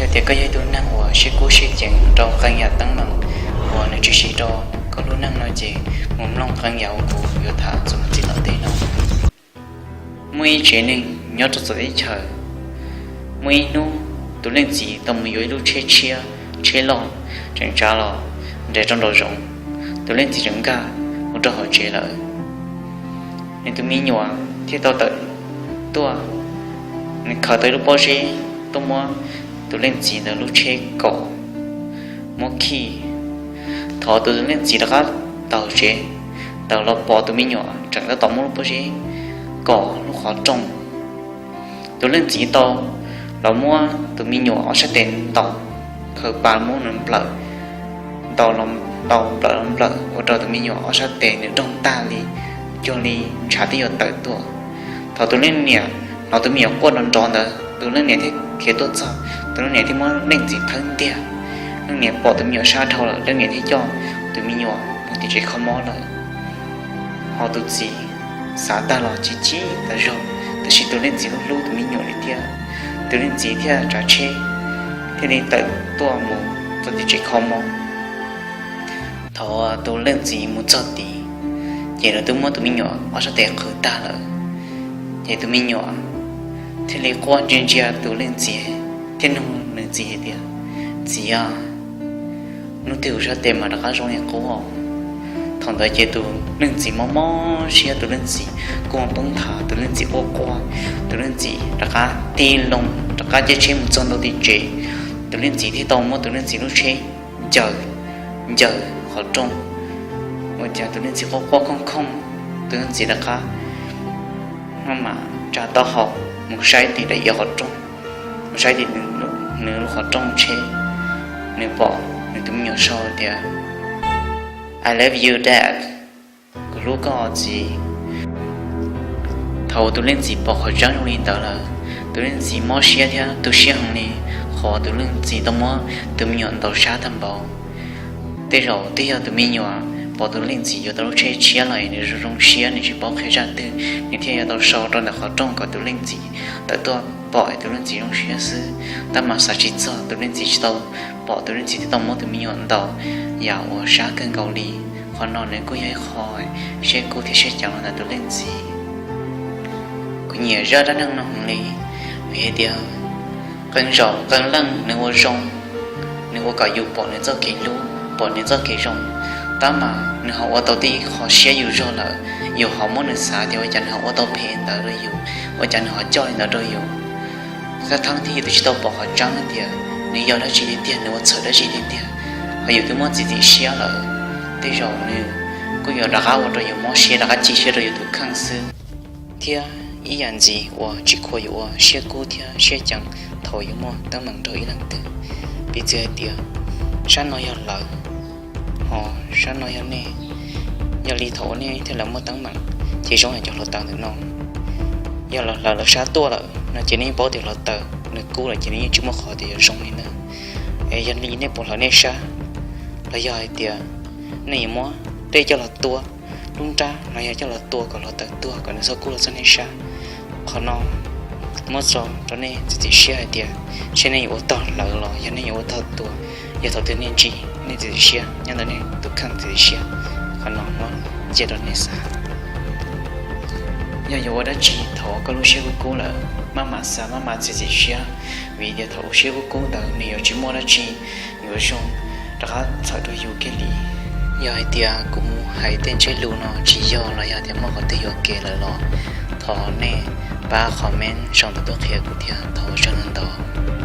Yog tias koj yog ib tug neeg uas siab kub siab ceev rau qee yam teeb meem uas nws tshwm sim rau koj lub neej no ces mus mloog qee yam uas kuv yuav tham txuas mus txij tom ntej no. Muaj ib tsev neeg nyob rau txawv teb chaws. Muaj ib hnub tus leej txiv tau mus yuav ib lub tsheb tshiab, tsheb loj, tseem tsav los nres rau nraum zoov. Tus leej txiv tseem nkag mus rau hauv tsev lawm. Nws tus me nyuam thiaj tau tawm tuaj, nws khaws tau ib lub pob zeb tuaj muab tus leej txiv ntawd lub tsheb kom muab khij. Thaum tus leej txiv rov qab taug tsev, tawm los pom tus me nyuam tseem tab tom muab lub pob zeb kom lub qhov rooj. Tus leej txiv tau los muab tus me nyuam ob sab tes ntaus, khaws pas muab nws nplawm, ntaus los ntaus, nplawm los nplawm ua rau tus me nyuam ob sab tes nws doog tag li, cuag li ntshav twb yuav tawm tuaj. Thaum tus leej niam hnov tus me nyuam quaj nrov nrov ntawd, tus leej niam thiaj khiav tuaj txog, tus leej niam thiaj muab leej txiv thawb ntiag. Leej niam pom tus me nyuam sab dhau lawm, leej niam thiaj coj tus me nyuam mus tim tsev kho mob lawm. Ho tus txiv xav tag los chim chim tas zog, tab sis tus leej txiv hlub hlub tus me nyuam li thiab. Tus leej txiv thiaj tsav tsheb thiaj li tawm tuaj mus txog tim tsev kho mob. Thaum tus leej txiv mus txog tid, ces lawv twb muab tus me nyuam ob sab tes qhwv tag lawm. Ces tus me nyuam thiaj li quaj ntsia ntsia tus leej txiv thiab nug nws txiv hais tias, Txiv aw, hnub twg kuv sab tes mas rov qab zoo li qub? Thaum ntawd ces tus leej txiv mob mob siab, tus leej txiv kuj poob nthav, tus leej txiv quaj quaj, tus leej txiv rov qab tig loo rov qab caij tsheb mus txog ntua tim tsev. Tus leej txiv thiaj tau muab tus leej txiv lub tsheb ncaws, ncaws qhov rooj, ua cas tus leej txiv quaj quaj khooj khooj, tus leej txiv rov qab maj mam tsa taub hau mus saib tim daim iav qhov rooj, mus saib tim nws lub qhov rooj tsheb, nws pom nws tus me nyuam sau tias, I love you, Dad. Kuv hlub koj txiv. Thaum tus leej txiv pom qhov tseeb zoo li ntawd lawm, tus leej txiv mob siab thiab tu siab heev li qhov tus leej txiv tau muab tus me nyuam ntaus sab tag npaum. Tej zaum twb yog tus me nyuam pom tus leej txiv yuav tau lub tsheb tshiab los nws zoo zoo siab, nws tsis paub qhia zaj twg, nws thiaj yuav tau sau rau ntawm qhov rooj kom tus leej txiv tawm tuaj pom es tus leej txiv zoo siab xwb. Tab mas xav tsis txog tus leej txiv tsis tau pom, tus leej txiv thiaj tau muab tus me nyuam ntaus yam uas sab kawg nkaus li. Qhov no nws kuj yog ib qho siab kub thiab siab ceev los ntawm tus leej txiv. Kuv nyiam zaj dab neeg no heev li, vim hais tias qee zaum qee leej nws ua zoo, nws ua kom yus pom nws txoj kev hlub, pom nws txoj kev zoo, tab mas nws ho ua tau tib qho siab yus zog lawm, yus ho muab nws xav tias ua cas nws ho ua tau phem ntawd rau yus, ua cas nws ho coj li ntawd rau yus. Thaj theeb thiab yus twb tsis tau pom qhov tseeb tias nws yog dab tsi tiag tiag, nws ua txhaum dab tsi tiag tiag, ho yus twb muab txiav txim siab lawm, tej zaum nws kuj yuav rov qab ua rau yus mob siab, rov qab cia siab rau yus tus kheej xwb. Thiab ib yam ntxiv uas tsis khuam yus ua siab kub thiab siab ceev thaum yus muaj teeb meem rau ib leej twg, piv txwv hais tias sab no yog lawv, ho sab no yog nej. Yog li thaum uas nej thiab lawv muaj teeb meem, ces zoo yam cov hluav taws ntawm no, yog lawv sab tuaj lawm no ces nej yeej paub tias hluav taws nws kub lawm ces nws yeej tsis muaj qhov tias yuav zoo li ntawd. Es yog li nej puas hlawv nej sab, los yog hais tias nej yuav muab dej coj los tua lub nrab los yog coj los tua kom hluav taws tuag kom nws txhob kub los txog nej sab. Qhov no muab tso rau nej txiav txim siab hais tias seb nej yuav ua tog hlawv los yog nej yuav ua tog tua. Yog thaum twg nej ntsib nej txiav txim siab nyob ntawm nej tus kheej txiav txim siab. Qhov no muab cia rau nej xav. Yog yuav ua dab tsi thaum koj lub siab kub kub lawm, maj mam xav maj mam txiav txim siab, vim tias thaum lub siab kub kub ntawd nws yuav tsis muaj dab tsi yuav zoo rov qab txhawm rau yus kiag li. Yog hais tias kuv mus hais tej ntsej lus no tsis yog los yog tias muaj qhov twg yuam kev lawm los thov nej pab comment sau ntawv tuaj qhia kuv thiab, thov ua tsaug ntau ntau.